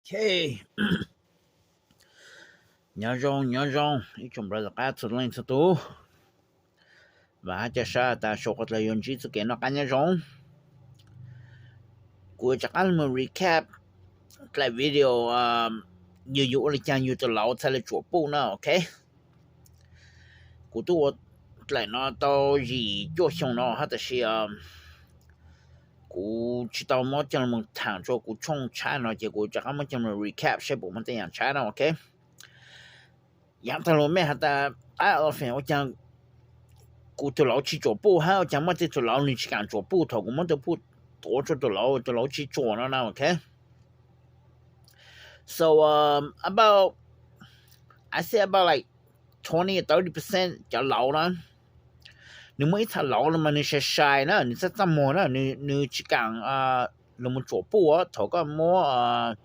Ok, nyob zoo, nyob zoo ib tsoom brother qab txhua leej txhua tus. Vam hab ca sab tas sau qhov dlawg yuav ntsib txoj kev noj qab nyob zoo. Kuv yuav rov qab los recap dlaim video yus yus ua li caag yus tus lauv txhaj le tsuam puj na, ok. Kuv tub ua dlaim no tau yim cuaj xyoo no hab, tab sis kuv tsis tau muab coj los thaam rua kuv tshooj tshab no, ces kuv rov qab muab coj los recap saib puas muaj tej yaam tshab no, ok. Yav tag los mej has tas, qab elephant, ua caag kuv tus lauv tsis tsuam puj hab ua caag muaj tej tus lauv nwg tsis kaam tsuam puj thaum kuv muab tus puj tuav rua tus lauv, tus lauv tsis tsuam no na, ok. So about, I say about like twenty or thirty percent cov lauv na, nwg muaj ib txha lauv no mas nwg sai sai na, nwg txaj txaj muag na, nwg tsis kaam lug moog tsuam puj thaum koj muab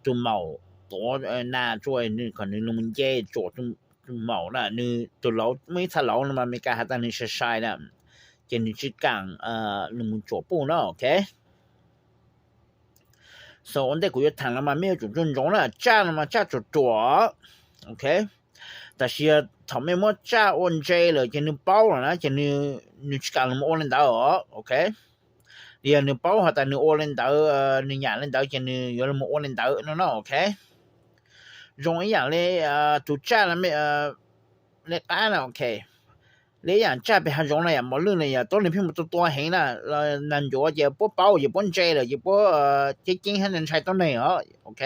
tus maum tuav nas rua kom nwg lug moog nce tsuam tus maum na. Tus lauv, muaj ib txha lauv no mas Amelikas has tas nwg sai sai na, ces nwg tsis kaam lug moog tsuam puj na, ok. So ua ntej kuv yuav thaam no mas mej yuav tsum ntsoov ntsoov na, tsaj no mas tsaj tsuam tsuam, ok. Tab sis thaum mej muab tsaj ua ntse lawm ces nwg paub lawm na, ces nwg tsis kaam lug moog ua le ntawd os, ok. Yog nwg paub has tas nwg ua le ntawd, nwg nyam le ntawd ces nwg yuav lug moog ua le ntawd no na, ok. Zoo ib yaam le tus tsaj le qab na, ok. Le ib yaam tsaj pem hav zoov na, yaam mos lwj na, yog tuab neeg pheej mus tua tua heev na, nag ncuav ces puab paub ces puab ntse lawm ces puab ceeb ceeb hab ntshai tuab neeg os, ok.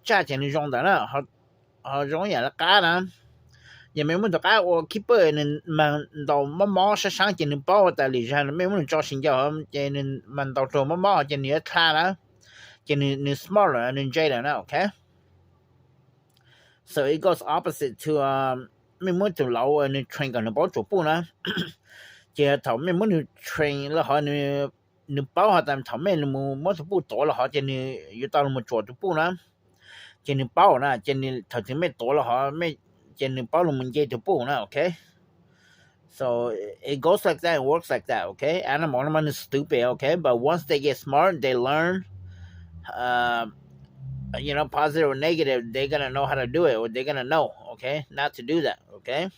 Tsaj ces nwg zoo ntawd na, ho zoo ib yaam le qab na. Yog mej muab tus qab ua keeper, nwg mas ntaus mob mob sab saab ces nwg paub tas lim zag mej muab nwg tso sib ncaws ces nwg mas ntaus raug mob mob ces nwg yuav dlha na, ces nwg smart lawm, nwg ntse lawm na, ok. So it goes opposite to mej muab tus lauv nwg train kom nwg paub tsuam puj na. Ces thaum mej muab nwg train los hov, nwg paub has tas thaum mej lug muab tus puj tuav los hov ces nwg yuav tau lug moog tsuam tus puj na. Ces nwg paub na, ces thaum twg mej tuav los hov, ces nwg paub lug moog nce tus puj na, ok. So it goes like that and works like that, ok. Animal no mas nwg stupid, ok, but once they get smart, they learn, you know, positive or negative, they're gonna know how to do it, or they're gonna know, ok, not to do that, ok.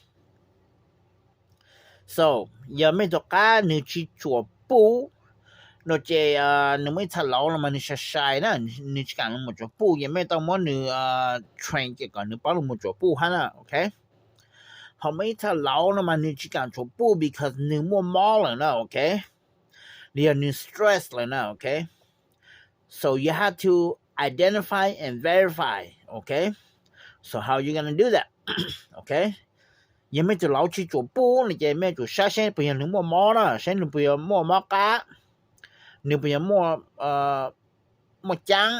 So yog mej tus qab nwg tsis tsuam puj no ces nwg muaj ib txha lauv no mas nwg sai sai na, nwg tsis kaam lug moog tsuam puj, yog mej tau muab nwg train ces kom nwg paub lug moog tsuam puj hab na, ok. Ho muaj ib txha lauv no mas nwg tsis kaam tsuam puj because nwg muaj mob lawm na, ok. Los yog nwg stress lawm na, ok. So you have to identify and verify, ok. So how you gonna do that, ok. Yog mej tus lauv tsis tsuam puj no ces mej tsum saib seb puas yog nwg muaj mob na, seb nwg puas yog muaj mob qab, nwg puas yog muaj caab,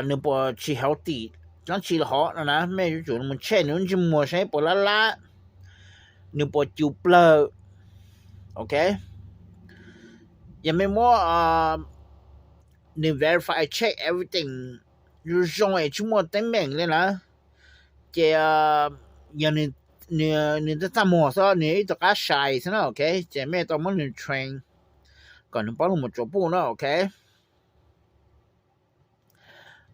nwg puas tsis healthy dlaab tsi los hov no na, mej yuav tsum moog check nwg lub ntsej muag seb puas lab lab, nwg puas cug plawg, ok. Yog mej muab nwg verify check everything zoo zoo es tsis muaj teeb meem li na, ces yog nwg txaj txaj muag xwb, nwg ib tug qab sai xwb na, ok. Ces mej tau muab nwg train kom nwg paub lug moog tsuam puj na, ok.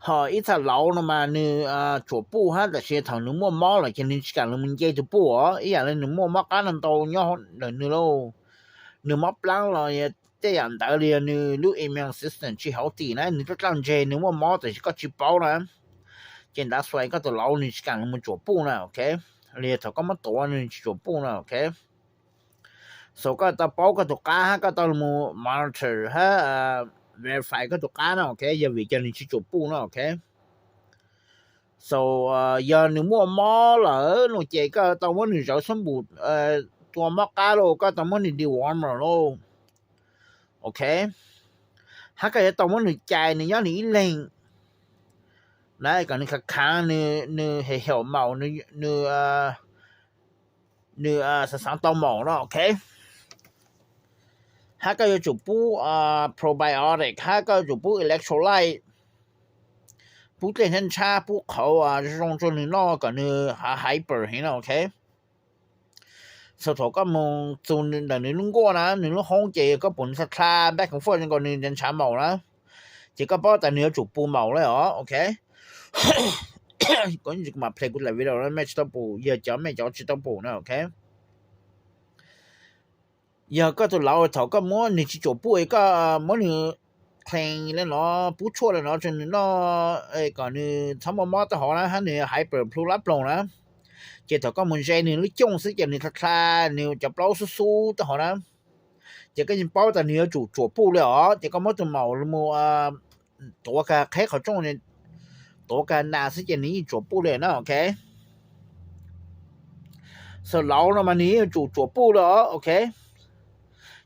Ho ib txha lauv no mas nwg tsuam puj hab, tab sis thaum nwg muaj mob lawm ces nwg tsis kaam lug moog nce tus puj os, ib yaam le nwg muaj mob qab no ntau nyob ntawm nwg lauj, nwg mob plaab los tej yaam ntawd li, yog nwg lub immune system tsis healthy na, nwg dlawb dlawb ntseg, nwg muaj mob tab sis koj tsis paub na, ces ntawd xwv koj tus lauv nwg tsis kaam lug moog tsuam puj na, ok. Li thaum koj muab tuav nwg tsis tsuam puj na, ok. So koj tau paub koj tus qab hab koj tau lug moog monitor hab verify koj tus qab na, ok, yog vim cov nwg tsis tsuam puj na, ok. So yog nwg muaj mob lawm no ces koj tau muab nwg zawv xab npum tua mob qab lauj, koj tau muab nwg dewormer lauj, ok. Hab koj yuav tau muab nwg cais nwg nyob nwg ib leeg na, kom nwg khaav khaav, nwg hem hem maum, nwg xaav xaav tau maum no, ok. Hab koj yuav tsum pub probiotic, hab koj yuav tsum pub electrolyte, pub dlej hnab ntshab, pub qhauv zoo zoo rua nwg noj kom nwg hav hyper heev no, ok. So thaum koj moog txug ntawm nwg lub nkuaj na, nwg lub hoob ces koj pum nwg dlha dlha back and forth zoo nkaus nwg ntshav maum na, ces koj paub tas nws yuav tsum pus maum li os, ok. Kuv mam play kuv daim video no, mej tsis tau pum, yog cov mej cov tsis tau pum na, ok. Yog koj tus laus thaum koj muab nws tsis tsuam puj, koj muab nws clean li no, pub tshuaj li no rau nws noj kom nws txhob muaj mob tej hov na, hab nws hyper plhu lab ploog na, ces thaum koj mus ntse nws lub cooj xwb ces nws dha dha, nws cov plaub xub xub tej hov na, ces koj yeej paub tas nws yuav tsum tsuam puj li os. Ces koj muab tus maum mus tuav kag qheb qhov rooj, tuav kag nas xwb ces nws yeej tsuam puj li na, ok. Xav laus no mas nws yeej yuav tsum tsuam puj li os, ok.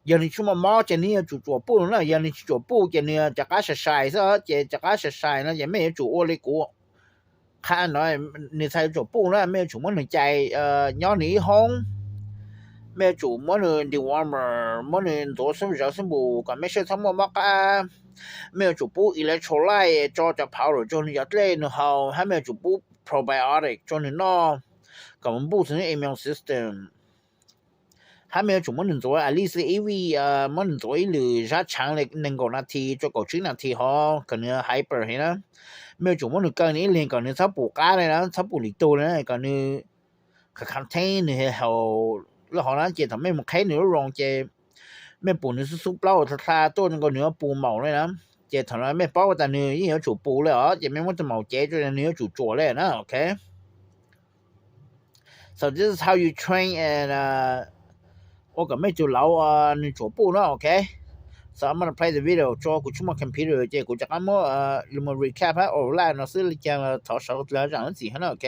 Yog nws tsis muaj mob ces nws yuav tsum tsuam puj na, yog nws tsis tsuam puj ces nws rov qab sai sai xwb, ces rov qab sai sai no ces mej yuav tsum ua li kuv qha no, nws txhais tsuam puj na, mej yuav tsum muab nws cais nyob nws ib hoob, mej yuav tsum muab nws dewormer, muab nws ntxuav xub zawv xub npus kom mej saib txhob muaj mob qab, mej yuav tsum pub electrolyte tso cov powder rau nws cov dlej nws haus, hab mej yuav tsum pub probiotic rau nws noj kom mus boost nws immune system, hab mej yuav tsum muab nws ntxuav at least ib vij, muab nws ntxuav ib lwm zaj tshaav li nees nkaum nas this rau kaum tsib nas this hov kom nws hyper heev na. Mej yuav tsum muab nws kaw nws ib leeg kom nws txhob pum qab li na, txhob pum lwm tug li na, kom nws contain nws haus lub hov na, ces thaum mej mus qheb nws lub room ces mej pum nws xub xub plaub dha dha tuaj nkaus nws yuav pus maum li na, ces thaum no mej paub tas nws yeej yuav tsum pus li os, ces mej muab tus maum cev rau nws yuav tsum tsuam li na, ok. So this is how you train and ua kom mej tus laus nws tsuam puj na, ok. So I'm gonna play the video tso, kuv tsis muaj computer ces kuv rov qab muab li mus recap hab overlap no xwb li cas los thov sawv dlawg zaam lub txim hab na, ok.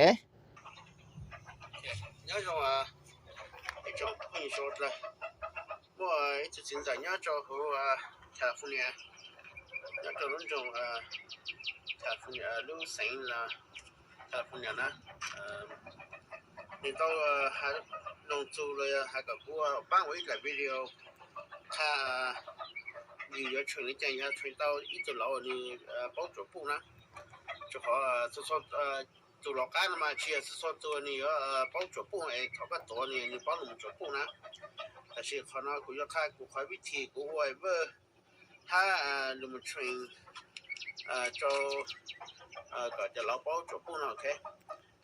Nyob zoo ib tsoom phooj ywg sawv dlawg, muaj ib tug txiv ntxawm nyob rau huv California, nyob rau lub nroog California, lub xeev California na. Nws tau has loos txug los yog has kom kuv paab ua ib daim video tha yus yuav train li cas yog train tau ib tug laus nws paub tsuam puj na. Rau qhov tus laus qab no mas tsis yog txhua txhua tug nws yuav paub tsuam puj es thaum koj tuav nws, nws paub lug mus tsuam puj na. Tab sis qhov no kuv yuav qha kuv qhov vib thim kuv ua vaj hab lug mus train rau kom cov laus paub tsuam puj no, ok.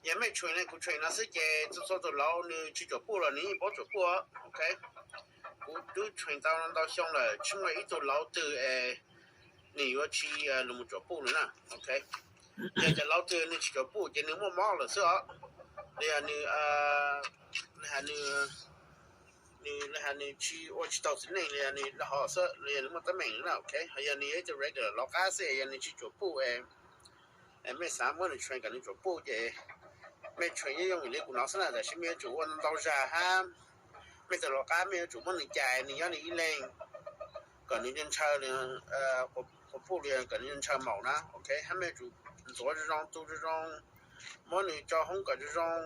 Yog mej train li kuv train no xwb ces txhua txhua tus laus nws tsis tsuam puj los nws yeej paub tsuam puj, ok. Kuv twb train tau ntau xyoo lawm, tsis muaj ib tug laus twg es nws yuav tsis lug mus tsuam puj li na, ok. Yog cov laus twg nws tsis tsuam puj ces nws muaj mob lawm xwb os. Los yog nws, nws, nws tsis ua tsis tau txiv neej los yog nws dag hov xwb los yog nws muaj teeb meem na, ok. Ho yog nws yog ib tug regular laus qab xwb, yog nws tsis tsuam puj es mej xav muab nws train kom nws tsuam puj ces mej train yooj yooj yim li kuv no xwb na, tab sis mej yuav tsum ua ntau zag hab mej tus laus qab mej yuav tsum muab nws cais nws nyob nws ib leeg kom nws ntshaw, quas puj li kom nws ntshaw maum na, ok. Hab mej yuav tsum ntxuav zoo zoo, tu zoo zoo, muab nws tso hoob kom zoo zoo,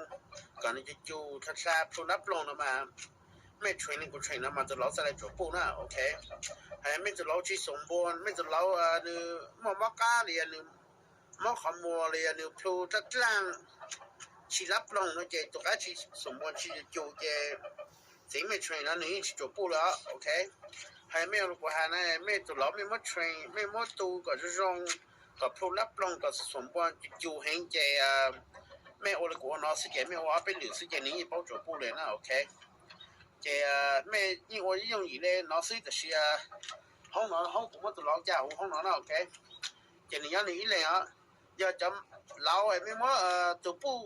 kom nws cus cus dha dha plhu nab ploog no mas mej train li kuv train no mas tus laus txhaj le tsuam puj na, ok. Hab mej tus laus tsis xoom npua, mej tus laus nws muaj mob qab li yog nws mob qhov muag li yog nws plhu dlaab dlaaj tsis lab ploog no ces tus qab tsis xoom npua tsis cus cus ces txiv mej train no nws yeej tsis tsuam puj li os, ok. Hab mej ua li kuv has na, mej tus laus mej muab train, mej muab tu kom zoo zoo, kom plhu lab ploog, kom xoom npua cus cus heev ces mej ua li kuv ua no xwb ces mej ua ob peb lwm xwb ces nws yeej paub tsuam puj li na, ok. Ces mej yeej ua yooj yim li no xwb tab sis hoob no hoob kuv muab tus laus cais huv hoob no na, ok. Ces nws nyob nws ib leeg os. Yog cov laus es mej muab tus puj,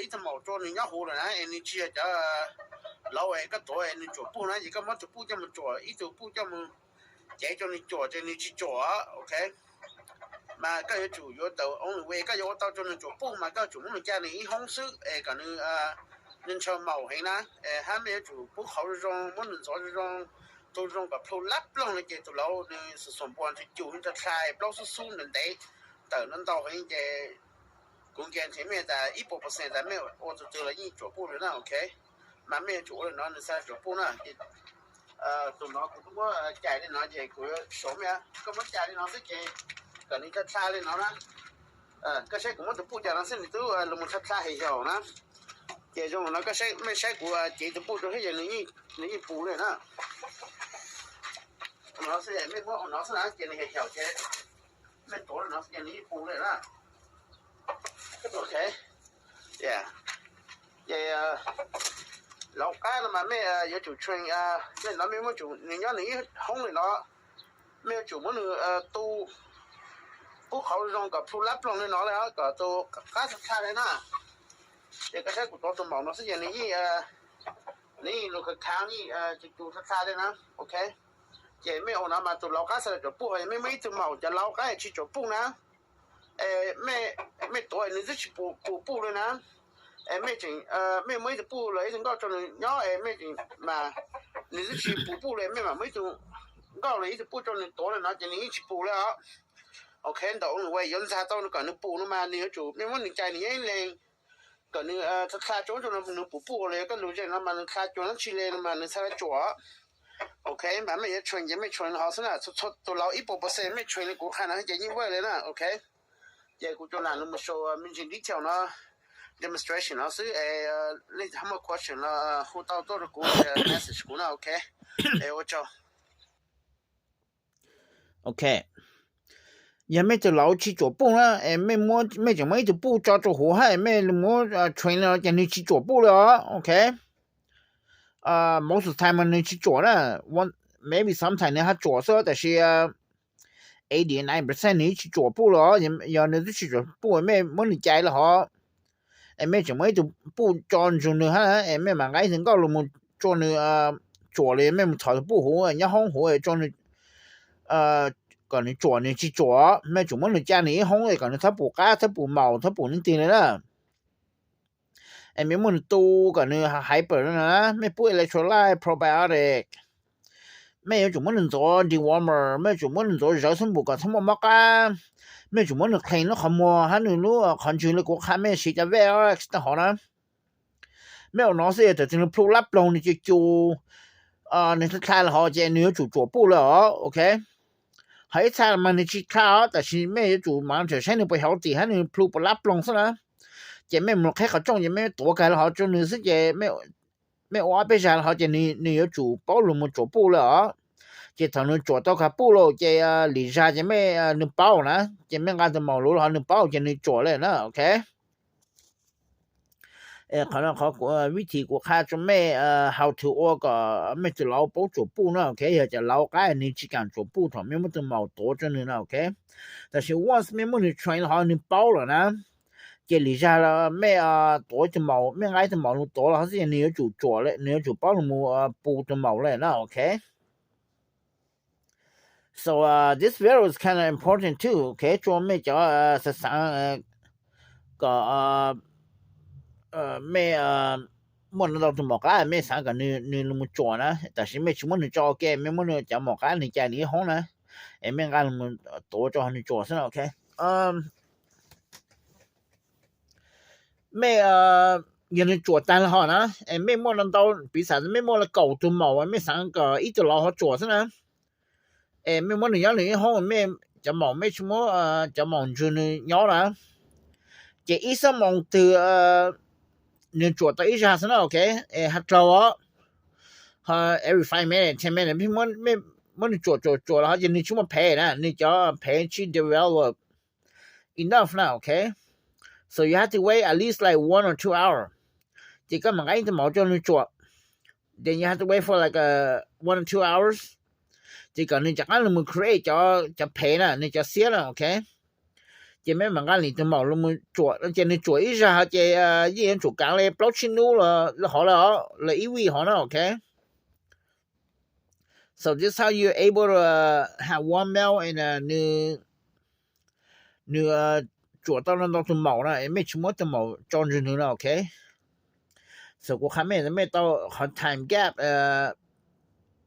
ib tug maum rau nws nyob huv lawm na es nws tsis yog cov laus es koj tuav es nws tsuam puj na ces koj muab tus puj coj mus tsuam, ib tug puj coj mus cev rau nws tsuam ces nws tsis tsuam, ok. Mas koj yuav tsum yuav tau only way koj yuav ua tau rau nws tsuam puj mas koj yuav tsum muab nws cais nws ib hoob xwb es kom nws ntshaw maum heev na, hab mej yuav tsum pub qhauv zoo zoo, muab nws ntxuav zoo zoo, tu zoo kom plhu lab ploog no ces tus laus nws xoom npua ntshaw cus ntshaw dlha, plaub xub xub ntev ntev, tawm no ntau heev ces kuv guarantee mej tas ib puas percent tas mej ua tus twg los yeej tsuam puj li na, ok. Mas mej yuav tsum ua li no nws txhaj tsuam puj na. Tus no kuv twb muab cais li no ces kuv yuav suav mej, koj muab cais li no xwb ces kom nws dlha dlha li no na. Koj saib kuv muab tus puj cais no xwb nws twb los mus dlha dlha hem xyaum na. Ces zoo no koj saib, mej saib kuv cev tus puj rau thiab ces nws yeej pus li na. No xwb, mej muab ua no xwb na ces nws hem xyaum ces Mej tuav le no xwb ces nws yeej pum le na. Ok, ces lauv qab no mas mej yuav tsum train, mej no mej muab tsum nws nyob nws ib hoob li no, mej yuav tsum muab nws tu pub qhov zoo kom plhu lab ploog li no le kom tus qab tag tag le na. Ces koj saib kuv tuav tus maum no xwb ces nws yeej, nws yeej lug khav khav yeej tu tu tag tag le na. Ok, ces mej ua no mas tus lauv qab xav tsuam puj ho mej muaj ib tug maum cov lauv qab tsis tsuam puj na, mej tuav nws twb tsis pum puj le na. Es mej tseem, mej muaj ib tug puj los ib tug nkauj rau nws nyob es mej tseem mas nws twb tsis pum puj le mej mam muaj ib tug nkauj los ib tug puj rau nws tuav le no ces nws yeej tsis pum le os. Ok, ntawm ua yuav ntxag tau nws kom nws pum no mas nws yuav tsum mej muab nws cais nws nyob ib leeg kom nws tha tha tso rau nws pum puj le koj lug ze no mas nws tha cuag dab tsi le no mas nws txhaj le tsuam. Ok, mas mej yuav train ces mej train ho xwb na, txhua tus lauv ib puas percent mej train li kuv qha no ces yeej work le na. Ok, ces kuv cov nam nws mus show me ntsis detail no, demonstration no xwb es leej twg muaj question no hu tau tuaj rau kuv, message kuv na. Ok, es ua tsaug. Ok, yog mej tus lauv tsis tsuam puj na es mej tseem muab ib tug puj tso rau huv hab mej muab train no ces nws tsis tsuam puj le os. Ok, most of the time mas nws tsis tsuam na, maybe sometimes nws ho tsuam xwb tab sis eighty nine percent nws tsis tsuam puj le os. Yog nws twb tsis tsuam puj mej muab nws cais le hov es mej tseem muab ib tug puj tso ntsug nws hab es mej mam nqa ib tug nkauj los mus rua nws tsuam li mej mus thov tus puj huv nyob hoob huv rua nws kom nws tsuam nws tsis tsuam, mej tsum muab nws ca nws ib hoob kom nws thab pum qab thab pum maum thab pum leej twg li na. Es mej muab nws tu kom nws hyper na, mej pub electrolyte, probiotic, mej yuav tsum muab nws ntxuav dewormer, mej yuav tsum muab nws ntxuav zawv xab npum kom txhob muaj mob qab, mej yuav tsum muab nws clean lub qhov muag hab nws lub qhov ntswg li kuv qha mej siv cov Veg Rx tau hov na. Mej ua no xwb yog thaum twg nws plhu lab ploog nws cus cus, nws tha tha le hov ces nws yuav tsum tsuam puj le os. Ok, ho ib txha mas nws tsis tha os tab sis mej yuav tsum monitor saib nws puas healthy hab nws plhu puas lab ploog xwb na. Ces mej mus qheb qhov rooj ces mej tuav kag le hov rua nws xwb ces mej ua ob peb zag le hov ces nws yuav tsum paub lug mus tsuam puj le os. Ces thaum nws tsuam tau kag puj lawm ces lim zag ces mej, nws paub na, ces mej nqa tus maum lug le hov nws paub ces nws tsuam le na. Ok, qhov no qhov vib thim kuv qha rua mej how to ua kom mej tus lauv paub tsuam puj na. Ok, yog cov lauv qab nws tsis kaam tsuam puj thaum mej muab tus maum tuav rua nws na. Ok, tab sis once mej muab nws train le hov nws paub lawm na, ces lim zag mej tuav tus maum, mej nqa ib tug maum lug tuav le hov xwb nws yuav tsum tsuam le, nws yuav tsum paub lug mus pum tus maum le na. Ok, so this video is kind of important too. Ok, rua mej cov xaav xaav kom mej muaj ntau tus maum qab mej xaav kom nws lug mus tsuam na tab sis mej tsis muab nws tso ua ke, mej muab nws cov maum qab nws cais nws ib hoob na, es mej nqa lug mus tuav rua nws tsuam xwb na. Ok, mej, yog nws tsuam tag le hov na, es mej muaj ntau, piv xam mej muaj le kaum tug maum mej xaav kom ib tug lauv ho tsuam xwb na, es mej muab nws nyob nws ib hoob, mej cov maum mej tsis muab cov maum ntsug nws nyob na, ces ib xuab moos twg nws tsuam tau ib zag xwb na. Ok, es has dlua os, every five minutes, ten minutes mej muab nws tsuam tsuam tsuam le hov ces nws tsis muaj phev na, nws cov phev tsis develop enough na. Ok, so you have to wait at least like one or two hours, ces koj mam nqa ib tug maum rua nws tsuam. Then you have to wait for like one or two hours, ces kom nws rov qab lug mus create cov phev na, nws cov xiab na. Ok, ces mej mam nqa nws tus maum lug mus tsuam, ces nws tsuam ib zag ces yeej yuav tsum kaav le plaub tsib nub le hov le, le ib week hov na. Ok, so this how you able to have one male and nws tsuam tau ntau tus maum na, mej tsis muab tus maum tso ntsug nws na. Ok, so kuv qha mej, mej tau qhov time gap,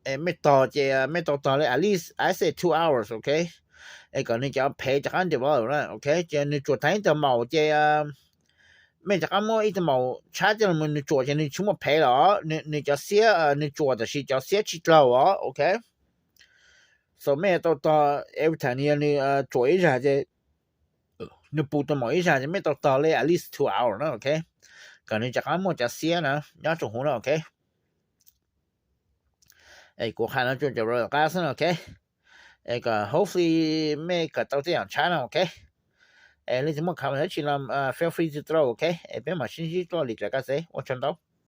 mej tog ces mej tau tog le at least I say two hours. Ok, es kom nws cov phev rov qab develop na. Ok, ces nws tsuam tag ib tug maum ces mej rov qab muab ib tug maum tshab coj los nws tsuam ces nws tsis muaj phev lawm, nws cov xiab nws tsuam tab sis cov xiab tsis dlaug os. Ok, so mej tau tog every time nws yog nws tsuam ib zag ces nws pum tus maum ib zag ces mej tau tog le at least two hours na. Ok, kom nws rov qab muaj cov xiab na nyob rua huv na. Ok, kuv qha no rua cov brother qab xwb na. Ok, Hopefully mej kawm tau tej yam tshab no, ok. Leej twg muaj comment dab tsi los feel free to throw, ok. Peb mam sib ntsib dua li cas kaj xev, ua tsaug ntau.